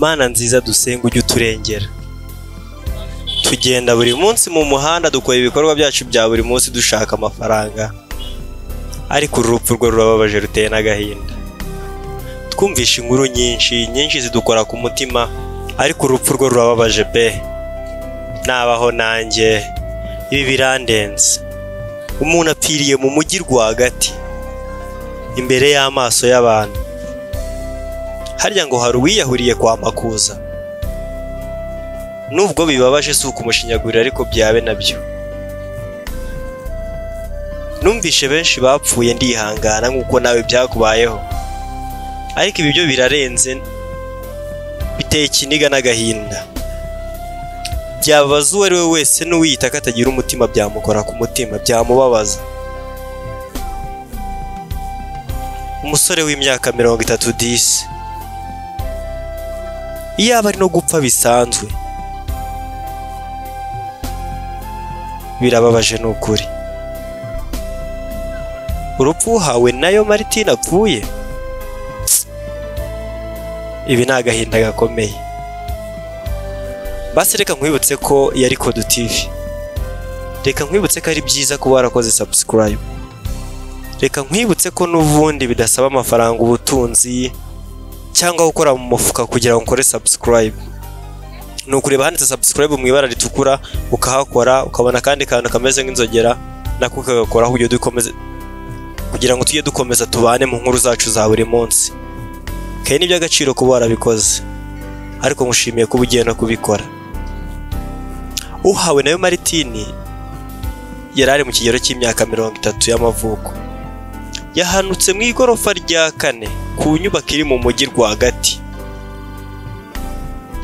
Mana nziza dusenga ujye uturengera. Tugenda buri munsi mu muhanda dukora ibikorwa byacu bya buri munsi dushaka amafaranga, ariko uru rupfu rwo rurababaje ruteye n'agahinda. Twumvishe inkuru nyinshi nyinshi zidukora ku mutima, ariko urupfu rwo rurababaje pe. Nabaho nanjye ibi birandenze. Umuntu apfiriye mu mujyi rwagati imbere y'amaso y'abantu. Harya ngo hari uwiyahuriye kwa Makuza. Nubwo bibabaje si ukumushinyagurira, ariko byabe nabyo. Numvishe benshi bapfuye ndihangana nk'uko nawe byakubayeho, ariko ibi byo birarenze, biteye ikiniga n'agahinda. Byababaza uwo ari we wese n'uwiyita ko atagira umutima, byamukora ku mutima, byamubabaza. Umusore w'imyaka 30 disi, iyaba ari no gupfa bisanzwe, birababaje ni ukuri. Urupfu uhawe nayo Martine apfuye, ibi ni agahinda gakomeye. Basi reka nkwibutse ko yari Kodu TV. Reka nkwibutse ko ari byiza kuba warakoze subscribe. Reka nkwibutse ko n'ubundi bidasaba amafaranga, ubutunzi cyangwa gukora mu mufuka kugira ngo ukore subscribe. Ni ukureba handitse subscribe mu ibara ritukura ukahakora, ukabona akandi kantu kameze nk'inzogera nako ukagakoraho kugira ngo tujye dukomeza tubane mu nkuru zacu za buri munsi. Kandi ni iby'agaciro kuba warabikoze, ariko ngushimiye kuba ugiye no kubikora. Uhawe nayo Martine yari ari mu kigero cy'imyaka 30 y'amavuko. Yahanutse mu igorofa rya 4 ku nyubako iri mu mujyi rwagati.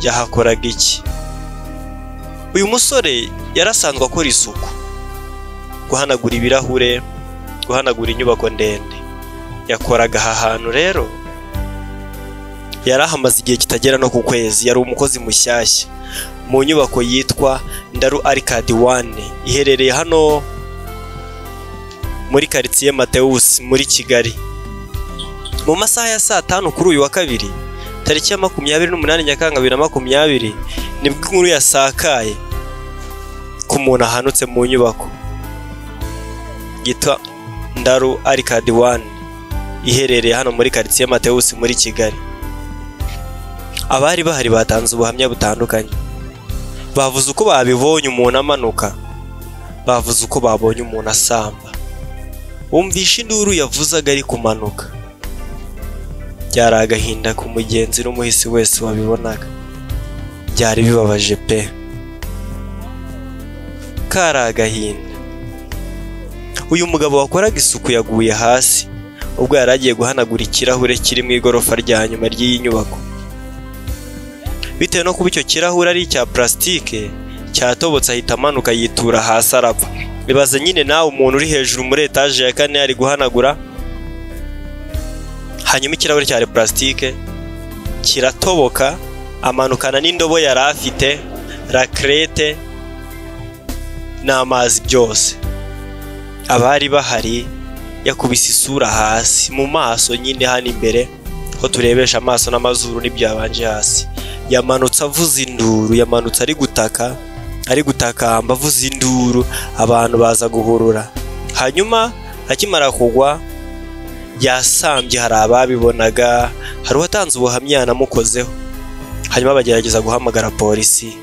Yahakoraga iki? Uyu musore yarasanzwe akora isuku, guhanagura ibirahure, guhanagura inyubako ndende. Yakoraga aha hantu rero, yarahamaze igihe kitagera no ku kwezi. Yari umukozi mushyashya mu nyubako yitwa Ndaru Arcade 1 iherereye hano muri quartier Mateus muri Kigali. Mu masaha ya saa 5 kuri uyu wa kabiri tariki ya 28 Nyakanga 2020 nibwo inkuru yasakaye ku muntu ahanutse mu nyubako yitwa Ndaru Arcade 1 iherereye hano muri quartier Mateus muri Kigali. Abari bahari batanze ubuhamya butandukanye. Bavuze uko babibonye umuntu amanuka, bavuze uko babonye umuntu asamba. Umvishe induru yavuzaga ari kumanuka. Byari agahinda ku mugenzi n'umuhisi wese wabibonaga. Byari bibabaje pe. Kari agahinda. Uyu mugabo wakoraga isuku yaguye hasi ubwo yari agiye guhanagura ikirahure kiri mu igorofa rya nyuma ry'iyi nyubako. Bitewe no kuba icyo kirahure ari icya plastique cyatobotse, ahita amanuka yitura hasi arapfa. Ibaze nyine nawe umuntu uri hejuru muri etage ya 4 ari guhanagura, hanyuma ikirahure cya plastique kiratoboka, amanukana n'indobo yari afite, rakrete n'amazi byose. Abari bahari yakubise isura hasi mu maso nyine hano imbere ko turebesha amaso n'amazuru n'ibyabanje hasi. Yamanutse avuza induru, yamanutse ari gutaka, ari gutakamba avuza induru, abantu baza guhurura. Hanyuma akimara kugwa yasambye, hari ababibonaga, hari uwatanze ubuhamya yanamukozeho. Hanyuma bagerageza guhamagara polisi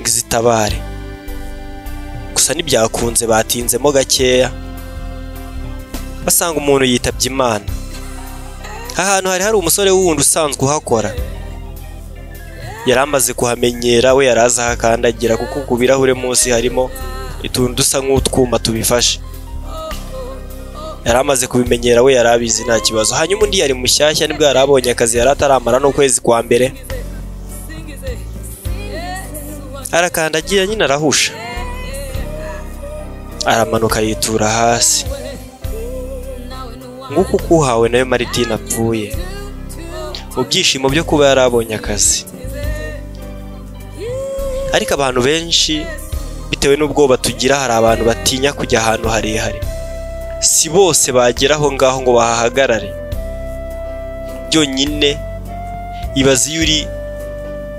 ngo izitabare, gusa ntibyakunze, batinzemo gakeya basanga umuntu yitabye Imana. Ahantu hari umusore wundi usanzwe uhakora, yari amaze kuhamenyera, we yaraza ahakandagira kuko ku birahure munsi harimo utuntu dusa nk'utwuma tubifashe. Yari amaze kubimenyera, we yarabizi nta kibazo. Hanyuma undi yari mushyashya, nibwo yari abonye akazi, yari ataramara n'ukwezi kwa mbere, arakandagira nyine arahusha, aramanuka yitura hasi. Nguko uko uhawe nayo Martine apfuye, mu byishimo byo kuba yarabonye akazi. Ariko abantu benshi bitewe n'ubwoba tugira, hari abantu batinya kujya ahantu harehare. Si bose bagera aho ngaho ngo bahahagarare. Byonyine Ibaze iyo uri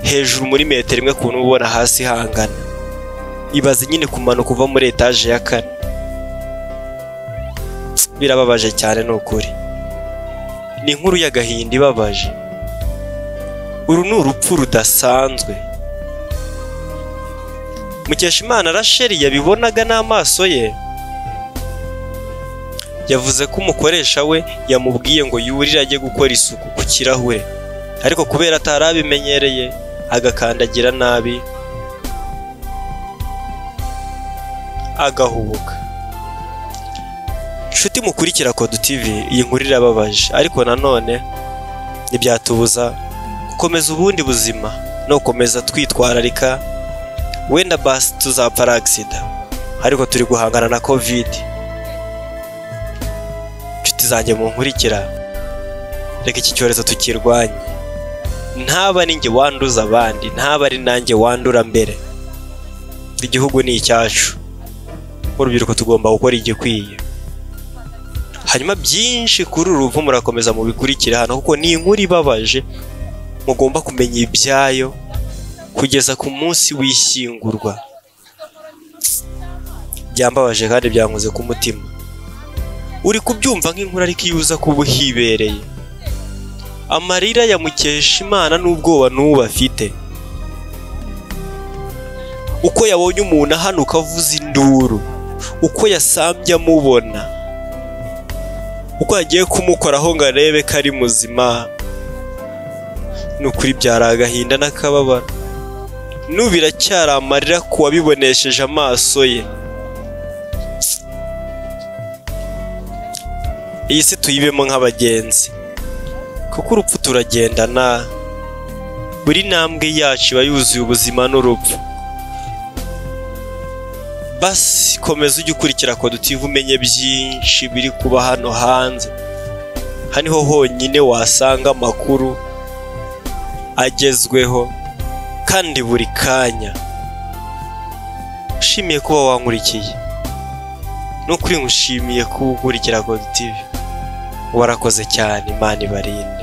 hejuru muri metero imwe ukuntu ubona hasi hangana. Ibaze nyine kumanuka uva muri etaje ya 4. Birababaje cyane ni ukuri. Ni inkuru y'agahinda ibabaje. Uru ni urupfu rudasanzwe. Mukeshimana Rachel yabibonaga n'amaso ye. Yavuze ko umukoresha we yamubwiye ngo yurire ajye gukora isuku ku kirahure, ariko kubera atarabimenyereye agakandagira nabi agahubuka. Nshuti mukurikira Kodu TV, iyi nkuru irababaje, ariko nanone ntibyatubuza gukomeza ubundi buzima no gukomeza twitwararika. Wenda basi tuzapfa ari agisida, ariko turi guhangana na Covid. Nshuti zanjye munkurikira, reka iki cyorezo tukirwanye. Ntaba ari njye wanduza abandi, ntaba ari nanjye wandura mbere. Igihugu ni icyacu, urubyiruko tugomba gukora igikwiye. Hanyuma byinshi kuri uru rupfu murakomeza mubikurikira hano, kuko ni inkuru ibabaje, mugomba kumenya ibyayo kugeza ku munsi w'ishyingurwa. Byambabaje kandi byankoze ku mutima. Uri kubyumva nk'inkuru, ariko iyo uza kuba uhibereye, amarira ya Mukeshimana n'ubwoba n'ubu afite, uko yabonye umuntu ahanuka avuza induru, uko yasambye amubona, uko yagiye kumukoraho ngo arebe ko ari muzima, ni ukuri byari agahinda n'akababaro. N'ubu biracyari amarira ku wabibonesheje amaso ye. Iyi si tuyibemo nk'abagenzi, kuko urupfu turagendana. Buri ntambwe yacu iba yuzuye ubuzima n'urupfu. Basi komeza ujye ukurikira Kodu TV, umenye byinshi biri kuba hano hanze. Hano ho honyine wasanga amakuru agezweho kandi buri kanya. Nshimiye kuba wankurikiye, nukuri nkushimiye kuba ukurikira Kodu TV. Warakoze cyane, Imana ibarinde.